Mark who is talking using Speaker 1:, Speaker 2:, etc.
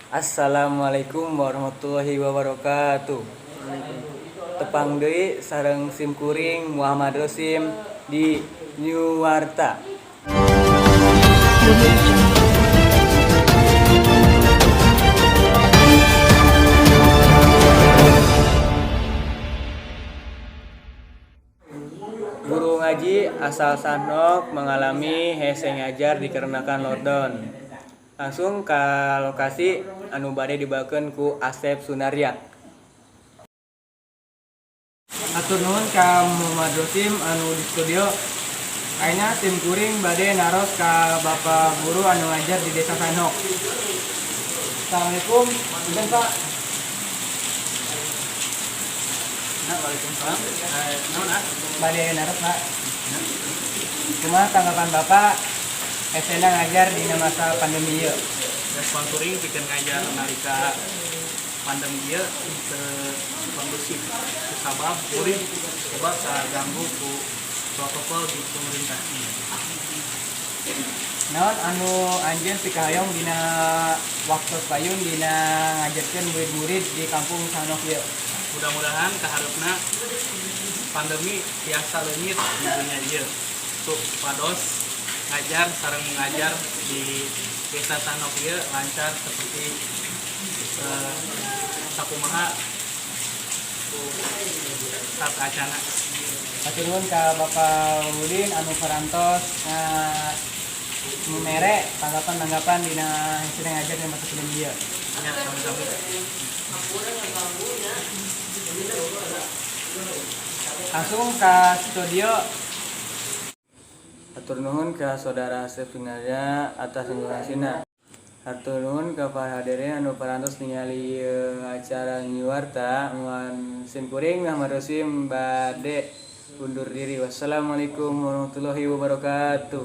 Speaker 1: Assalamualaikum warahmatullahi wabarakatuh. Tepang deui sareng sim kuring Muhammad Rosim di New Warta. Guru ngaji asal Sanok mengalami hese ngajar dikarenakan lockdown. Langsung ke lokasi anu bade dibawakeun ku Asep Sunarya. Hatur nuhun ka Muhammad Rosim anu di studio. Ayeuna sim kuring bade naros ka Bapak guru anu ngajar di Desa Sanok. Assalamualaikum, punten, Pak.
Speaker 2: Nah, waalaikumsalam. Naon ah?
Speaker 1: Bade naros, Pak. Kumaha tanggapan Bapak hesena ngajar dina masa pandemi ieu?
Speaker 2: Respon kuring pikeun ngajar nalika pandemi ieu teu kondusif. Sabab kuring loba kaganggu ku protokol di pemerintah.
Speaker 1: Naon anu anjeun pikahayong dina waktu payun dina ngajarkeun murid-murid di kampung Sanok ieu?
Speaker 2: Mudah-mudahan kahareupna pandemi tiasa leungit di dunia ieu. Supados ngajar sareng mengajar di Desa Sanok ieu lancar seperti sakumaha ku saat acana.
Speaker 1: Hatur nuhun ka Bapak Udin anu parantos mere tanggapan-tanggapan dina hesena ngajar dina masa pandemi ieu.
Speaker 2: Ya, sami-sami.
Speaker 1: Langsung ke studio. Hatur nuhun ka Saudara Asep Sunarya atas informasinya. Hatur nuhun ka para hadirin anu parantos ningali ieu acara Nyuwarta. Muan sim kuring Muhammad Rosim bade undur diri. Wassalamualaikum warahmatullahi wabarakatuh.